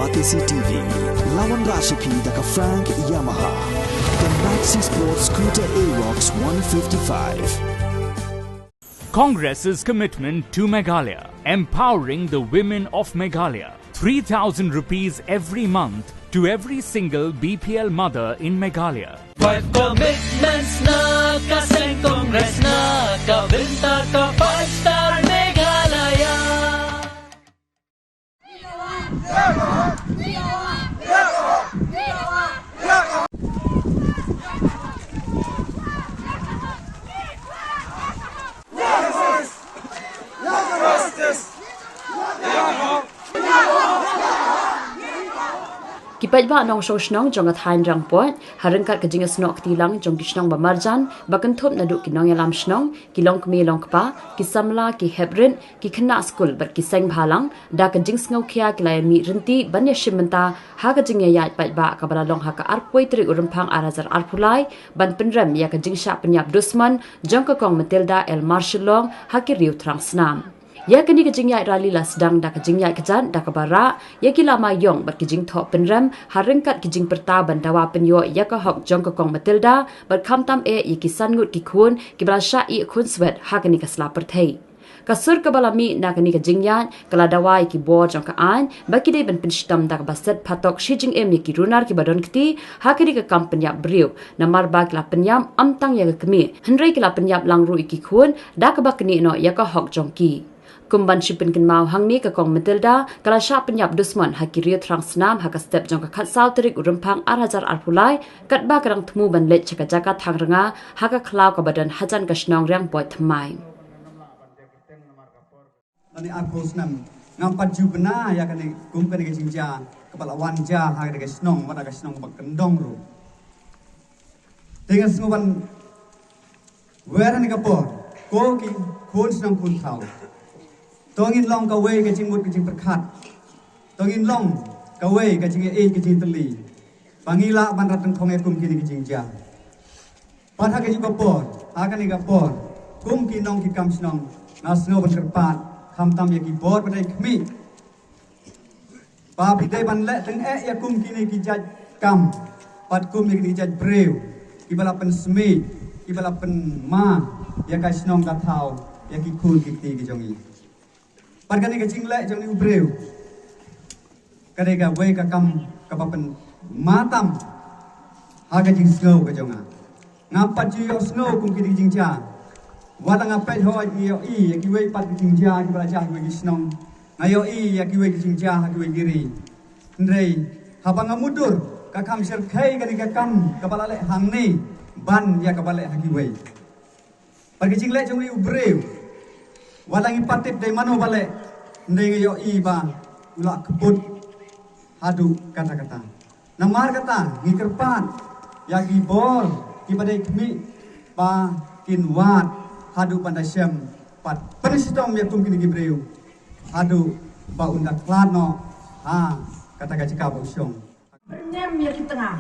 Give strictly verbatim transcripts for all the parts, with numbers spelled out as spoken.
Batesi T V, lawan Rashipi da ka Frank Yamaha. The Maxi Sports Scooter Aerox one fifty-five. Congress's commitment to Meghalaya, empowering the women of Meghalaya. Three thousand rupees every month to every single B P L mother in Meghalaya. Five commitments na ka seng Congress na ka bynta ka five star Meghalaya. Ki paidbah nongshong shnong jong ka thaiñ Rangpoi ha ryngkat ka jingïasnoh kti lang jong ki shnong ba marjan ba kynthup naduh ki nongïalam shnong, ki longkmie longkpa, ki samla, ki heprit, ki khynnah skul bad ki seng bhalang, da ka jingsngewkhia ki la ïa mih rynti ban ïashim bynta ha ka jingïaid paidbah kaba la long ha ka arphew tarik u Rymphang ar hajar arphew lai ban pynrem ïa ka jingshah pynïap dusmon jong ka Kong Matilda L Marshallong ha ki riew thrang snam. Ïa kane ka jingïaid rali la sdang da ka jingïaid kjat da kaba rah ïa ki lama ïong bad ki jingthoh pynrem ha ryngkat ki jingpyrta ban dawa pynïoh ïa ka hok jong ka Kong Matilda bad khamtam eh ïa ki san ngut ki khun kiba la shah ïeh khunswet ha kane ka sla pyrthei. Ka sur kaba la mih na kane ka jingïaid ka la dawa ïa ki bor jong ka aiñ ba ki dei ban pynshitom da kaba set phatok shi jingim ïa ki runar kiba don kti ha kane ka kam pynïap briew, namar ba ki la pynïap ym tang ïa ka kmie hynrei ki la pynïap lang ruh ïa ki khun da kaba knieh noh ïa ka hok jong ki. Kum ban shu pynkynmaw hangne, ka Kong Matilda ka la shah pynïap dusmon ha ki riew thrang snam ha ka step jong ka khatsaw tarik u Rymphang ar hajar arphew lai katba ka dang thmu ban leit sha ka jaka thang rnga ha ka khlaw kaba don hajan ka shnong Riangpoi thymmai. Lane arphew snem. Ngam pat ju bna ïa kane kum kane ka jingjia kaba la wan jia ha kane ka shnong, wat ha ka shnong ba kyndong ruh. Te nga sngew ban wer ha kane ka por, ko ki khun shnong khun thaw. To ngin long kawei ka jingmut ka jingpyrkhat. To ngin long kawei ka jingïeit ka jingtylli. Ba ngi lah ban rat nyngkong ïa kum kine ki jingjia. Pat ha kane ka por, ha kane ka por, kum ki nong ki kam shnong, nga sngew ban kyrpad khamtam ïa ki bor ba dei khmih. Ba phi dei ban leh tyngeh ïa kum kine ki jait kam, pat kum ïa kine ki jait briew kiba la pynsmit, kiba la pynma ïa ka shnong ka thaw, ïa ki khun ki kti ki jong ngi. Pat kane ka jingleh jong une u briew ka dei kawei ka kam kaba pynma tam ha ka jingsngew ka jong nga. Ngam pat ju ïohsngew kum kine ki jingjia. Wat la nga peit hooid nga ïohi ïa kiwei pat ki jingjia kiba la jia ha kiwei ki shnong. Nga ïohi ïa kiwei ki jingjia ha kiwei ki ri. Hynrei haba nga mutdur, ka kham shyrkhei kane ka kam kaba la leh hangne ban ïa kaba leh ha kiwei. Bad ka jingleh jong une u briew, wat la ngi pat tip dei mano ba leh, hynrei nga ïohi ba u la kput haduh katta katta. Namar kata ngi kyrpad ïa ki bor kiba dei khmih ba kin wad haduh ban da shem bad pynshitom ïa kum kine ki briew haduh ba un da khlad noh ha kata ka jaka ba u shong. Pynjem ïa ki tnga.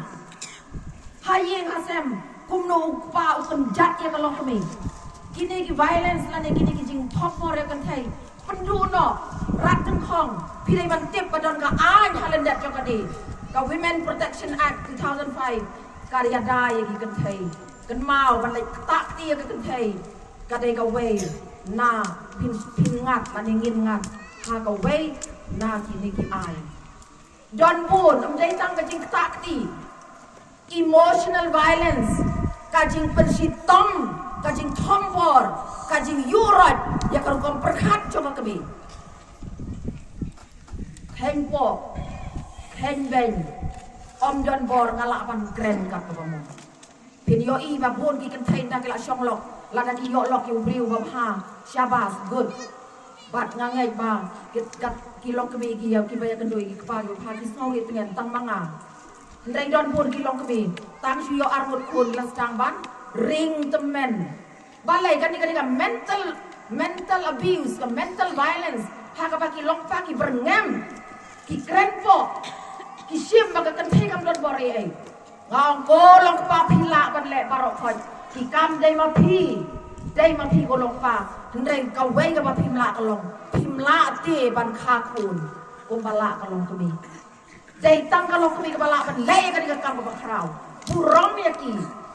Ha ïing ha sem, kumno u kpa u pynjat ïa ka longkmie. Kine ki violence lane kine ki jingthombor ïa ka kynthei. Pynduh noh, rat nyngkong, phi dei ban tip ba don ka aiñ ha lyndet jong kane. Ka Women Protection Act two thousand five, ka ïada ïa ki kynthei. Kynmaw ban leit ktah kti ïa ka kynthei. Ka dei kawei na phin, phin ngat lane ngin ngat ha kawei na kine ki aiñ. Don bun, ym dei tang ka jingktah kti. Emotional violence, ka jingpynshitom, ka jingthombor, ka jingïuhroit ïa ka rukom pyrkhat jong ka kmie. Kheiñ poh, kheiñ beiñ, ym don bor nga lah ban kren katba mon. Phin ïohi ba bun ki kynthei ynda ki la shong lok, lada ki ïoh lok ïa u briew ba bha, shabas, good. Bad nga ngeit ba ki, kat, ki longkmie ki ïa, kiba ïakynduh ïa ki kpa ki ba bha ki sngew rit tyngen tang ma nga. Hynrei don bun ki longkmie tang shu ïoh arngut khun ki la sdang ban ring tymmen. Balei kane, kane ka mental, mental abuse, ka mental violence ha kaba ki longkpa ki byrngem, ki kren poh, ki shim ba ka kynthei kam don bor ei ei. Nga ong ko longkpa phi lah ban leh baroh khoit. Ki kam dei ma phi, dei ma phi ko longkpa. Hynrei kawei kaba phim lah ka long, phim lah te ban kha khun kumba lah ka longkmie. Dei tang ka longkmie kaba lah ban leh ïa kane ka kam kaba khraw. Burom ïa ki,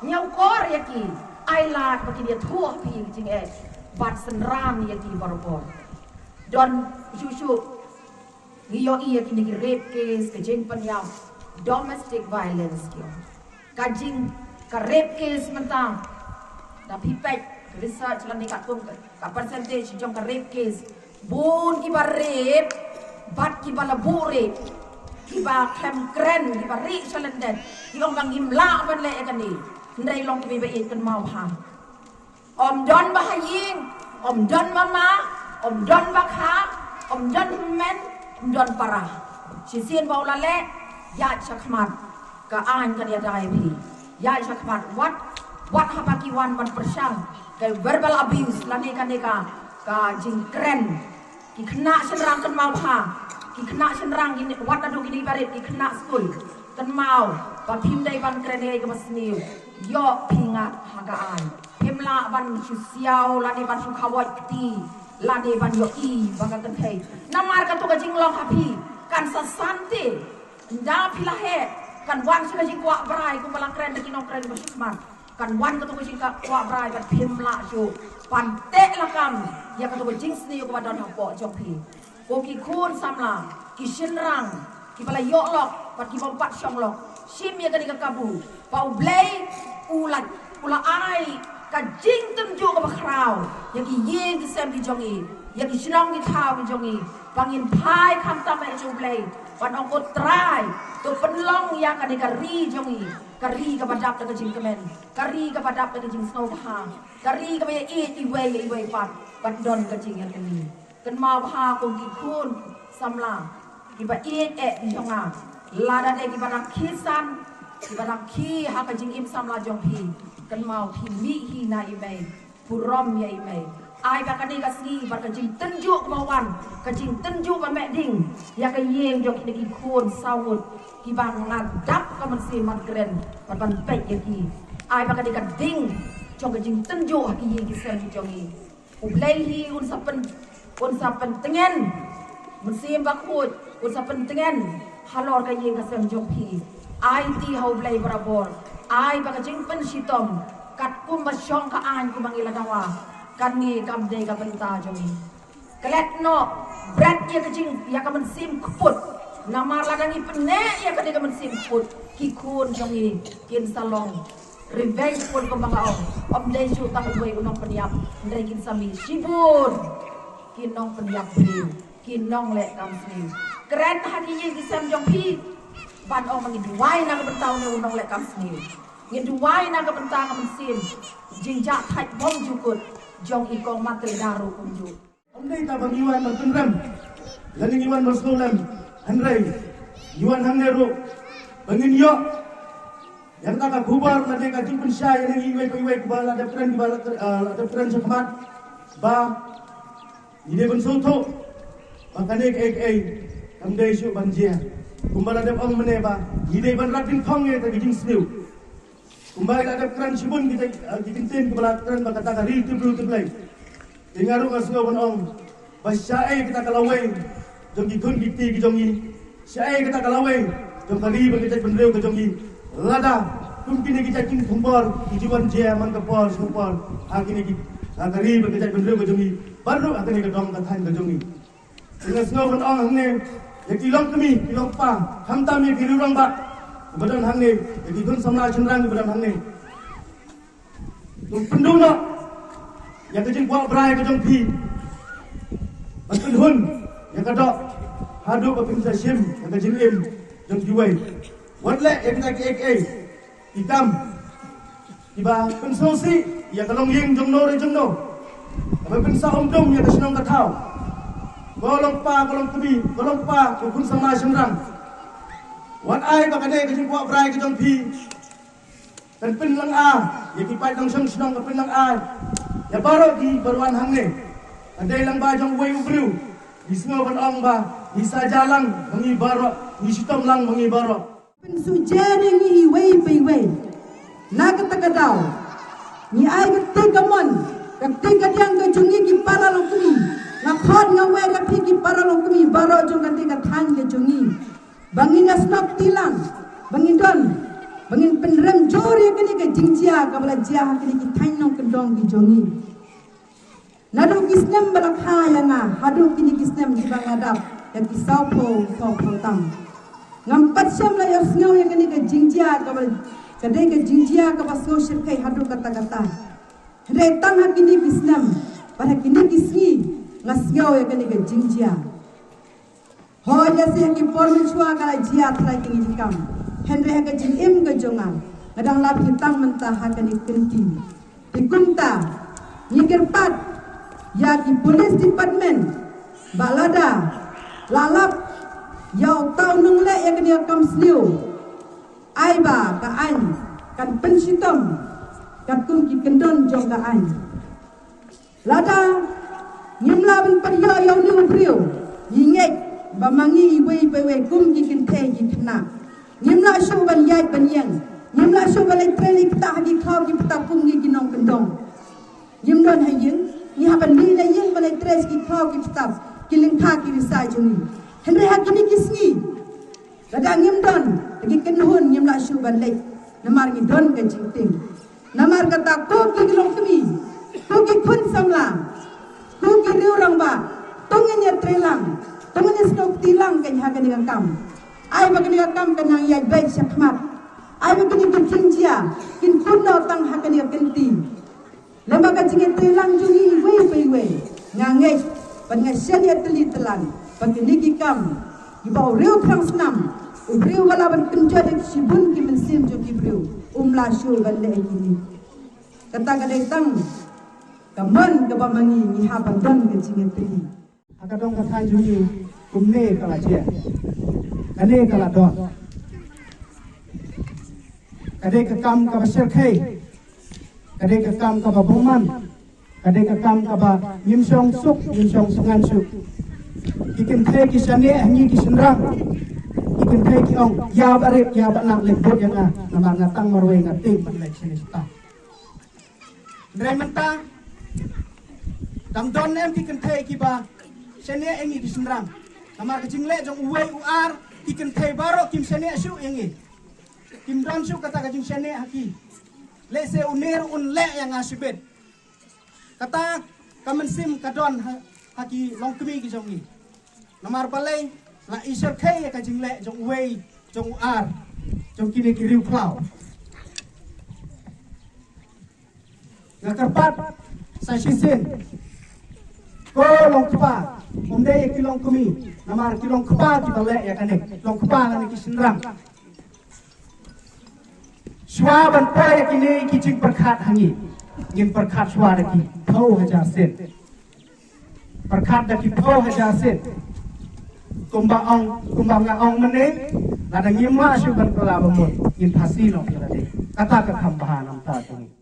ñiewkor ïa ki. Ai lad ba kin ïathuh ha phi ïa ki jingeh bad synran ïa ki barabor. Don shuh shuh ngi ïohi ïa kine ki rape case, ka jingpynïap, domestic violence ki ong. Ka jing, ka rape case mynta, da phi peit research lane katkum ka, ka percentage jong ka rape case, bun kiba rape bad kiba la buh rape, kiba khlem kren, kiba rieh sha lyndet, ki ong ba ngim lah ban leh ïa kane. Hynrei longkmie ba ïeit, kynmaw bha, ym don ba ha ïing, ym don mama, ym don ba kha, ym don hynmen, ym don para. Shisien ba u la leh, ïaid sha khmat, ka aiñ kan ïada ïa phi. Ïaid sha khmat, wat, wat haba ki wan ban pyrshang ka verbal abuse lane kane ka, ka jingkren. Ki khynnah shynrang, kynmaw bha. Ki khynnah shynrang, ki, wat naduh kine barit, ki khynnah skul, kynmaw ba phim dei ban kren ïa kaba sniew. Ïoh phi ngat ha ka aiñ. Phim lah ban shu siaw lane ban shu khawoit kti lane ban ïohi ba ka kynthei. Namar kato ka jinglong ha phi kan sa san te. Ynda phi la heh, kan wan sha ka jingkwah brai kumba la kren da ki nongkren ba shu khmat. Kan wan kato ka jingkwah brai bad phim lah shuh ban teh lakam ïa kato ka jingsniew kaba don hapoh jong phi. Ko ki khun samla, ki shynrang kiba la ïoh lok bad ki bym pat shong lok, shim ïa kane ka kabu ba U Blei u la, u la ai ka jingtynjuh kaba khraw ïa ki ïing ki sem ki jong ngi, ïa ki shnong ki thaw ki jong ngi, ba ngin phai khamtam ha U Blei ban ong, ko Trai, to pynlong ïa kane ka ri jong ngi ka ri kaba dap da ka jingkmen, ka ri kaba dap da ka jingsngewbha, ka ri kaba ïaieit iwei ïa iwei pat, ban don ka jingïarkhun. Kynmaw bha ko ki khun samla kiba ïeit eh ki jong nga, lada dei kiba dang khie san, kiba dang khie ha ka jingim samla jong phi, kynmaw phi mih hi na i mei, burom ïa i mei. Ai ba kane ka sngi bad ka jingtynjuh kaba wan, ka jingtynjuh ba meh ding ïa ka ïing jong kine ki khun saw ngut kiba nga dap ka mynsiem ban kren bad ban peit ïa ki. Ai ba kane ka ding jong ka jingtynjuh ha ki ïing ki sem ki jong ngi. U Blei hi un sa pyn, un sa pyntngen. Mynsiem Bakhuid un sa pyntngen halor ka ïing ka sem jong phi. Aiti ha U Blei barabor. Ai ba ka jingpynshitom katkum ba shong ka aiñ kumba ngi la dawa, kane kam dei ka bynta jong ngi. Klet noh, bret ïa ka jing, ïa ka mynsiem kput. Namar lada ngi pynneh ïa kane ka mynsiem kput, ki khun jong ngi kin sa long revengeful kumba nga ong. Ym dei shuh tang uwei u nongpynïap, hynrei kin sa mih shibun ki nongpynïap briew, ki nongleh kam sniew. Kren ha ki ïing ki sem jong phi ban ong ba ngin duwai na ka bynta une u nongleh kam sniew. Ngin duwai na ka bynta ka mynsiem jingjahthait bymjukut jong i Kong Matilda ruh kumjuh. Ym dei tang ba ngi wan ban pynrem lane ngi wan ban sngewlem, hynrei ngi wan hangne ruh ba ngin ïoh ïa kata ka khubor lane ka jingpynshai ïa ngi iwei pa iwei kiba la dep kren, kiba la, ah, la dep kren shakhmat, ba ngi dei ban sngewthuh ba kane kaei kaei kam dei shuh ban jia. Kumba la dep ong mynne ba ngi dei ban rat dyngkhong ïa kata ka jingsniew. Kumba la dep kren shibun kita, ah, ki kyntien kiba la kren ba kata ka ri tip briew tip Blei. Te nga ruh nga sngew ban ong ba shaei kata ka lawei jong ki khun ki kti ki jong ngi, shaei kata ka lawei jong ka ri bad ka jaitbynriew ka jong ngi, lada kum kine ki jait jingthombor ki ju wan jia man ka por sha ka por ha kine ki, ha ka ri bad ka jaitbynriew ka jong ngi, bad ruh ha kane ka dong ka thaiñ ka jong ngi. Te nga sngew ban ong hangne ïa ki longkmie ki longpa, khamtam ïa ki rangbah kiba don hangne, ïa ki khun samla shynrang kiba don hangne. To pynduh noh ïa ka jingkwah brai ka jong phi. Ban pynhun ïa ka doh haduh ba phin sa shim ïa ka jingim jong kiwei. Wat leh ïa kita kiei kiei ki kam kiba pynsngewsih ïa ka longïing jongno re jongno, kaba pynsaumdum ïa ka shnong ka thaw. Ko longpa, ko longkmie, ko longpa, ko khun samla shynrang, wat ai ba kane ka jingkwah brai ka jong phi kan pynlong ar ïa ki paid nongshong shnong, kan pynlong ar ïa baroh ki ba wan hangne. Ka dei lang ba jong uwei u briew. Ngi sngew ban ong ba ngi sa jia lang ba ngi baroh, ngi shitom lang ba ngi baroh. Pynsuhjer ïa ngi iwei pa iwei. Na kata ka daw ngi ai ka kti kamon, ka kti kadiang ka jong ngi ki para longkmie. Nga khot nga wer ïa phi ki para longkmie baroh jong kata ka thaiñ ka jong ngi. Ba ngin ïa snoh kti lang, ba ngin don, ba ngin pynrem jur ïa kane ka jingjia kaba la jia ha kine ki thaiñ nongkyndong ki jong ngi. Naduh ki snem ba la kha ïa nga haduh kine ki snem kiba nga dap ïa ki sawphew, sawphew tam. Ngam pat shym la ïohsngew ïa kane ka jingjia kaba, ka dei ka jingjia kaba sngewshyrkhei haduh katta katta. Hynrei tang ha kine ki snem bad ha kine ki sngi nga sngew ïa kane ka jingjia. Hooid, lehse ha ki por mynshuwa ka la jia trai kine ki kam. Hynrei ha ka jingim ka jong nga, nga dang lap hi tang mynta ha kane ka kynti. Te kumta ngi kyrpad ïa ki police department ba lada la lap ïa uta u nongleh ïa kane ka kam sniew, ai ba ka aiñ kan pynshitom katkum ki kyndon jong ka aiñ. Lada ngim lah ban pynïoh ïa une u briew, ngi ngeit ba ma ngi iwei pa iwei kum ki kynthei ki khynnah, ngim lah shuh ban ïaid ban ïeng, ngim lah shuh ban leit trei leit ktah ha ki khlaw ki btap kum ngi ki nongkyndong. Ngim don ha ïing, ngi hap ban mih na ïing ban leit trei sha ki khlaw ki btap, ki lyngkha ki risa jong ngi. Hynrei ha kine ki sngi, lada ngim don, da ki kynhun ngim lah shuh ban leit, namar ngi don ka jingtieng. Namar kata ko ki longkmie, ko ki khun samla, ko ki riew rangbah, to ngin ïa trei lang, to ngin ïa snoh kti lang kein ha kane ka kam. Ai ba kane ka kam kan nang ïaid beit shakhmat. Ai ba kine ki jingjia kin kut noh tang ha kane ka kynti. Lem bad ka jingïatrei lang jong ngi iwei pa iwei, nga ngeit bad nga shaniah tylli tyllan ba kine ki kam kiba u briew thrang snam, u briew ba lah ban kynjoh ïa ki shibun ki mynsiem jong ki briew, um lah shuh ban leh ïa kine. Kata ka dei tang ka mon kaba ma ngi ngi hap ban don ka jingïatrei. Ha ka dong ka thaiñ jong ngi kumne ka la jia, kane ka la don. Ka dei ka kam kaba shyrkhei, ka dei ka kam kaba bymman, ka dei ka kam kaba ngim shong suk, ngim shong sngan suk. Ki kynthei ki shaniah ha ngi ki shynrang, ki kynthei ki ong, ïa ba rit, ïa ba nang leh bud ïa nga, namar nga tang marwei, nga tieng ban leh shane shata. Hynrei mynta dang don em ki kynthei kiba shaniah ïa ngi ki shynrang? Namar ka jingleh jong uwei u ar, ki kynthei baroh kim shaniah shuh ïa ngi. Kim don shuh kata ka jingshaniah ha ki. Lehse une ruh un leh ïa nga shibit. Kata ka mynsiem ka don ha, ha ki longkmie ki jong ngi. Namar balei? La i shyrkhei ïa ka jingleh jong uwei, jong u ar, jong kine ki riewkhlaw. Nga kyrpad sa shisien, ko longkpa, ym dei ïa ki longkmie, namar ki longkpa kiba leh ïa kane, longkpa lane ki shynrang. Shuwa ban poi ïa kine ki jingpyrkhat ha ngi, ngin pyrkhat shuwa da ki phew hajar sien. Pyrkhat da ki phew hajar sien. Kumba ong, kumba nga ong mynne, lada ngim mad shuh ban kylla ba mut, ngin phasi noh ïa lade. Kata ka kham bha namar ta jong ngi.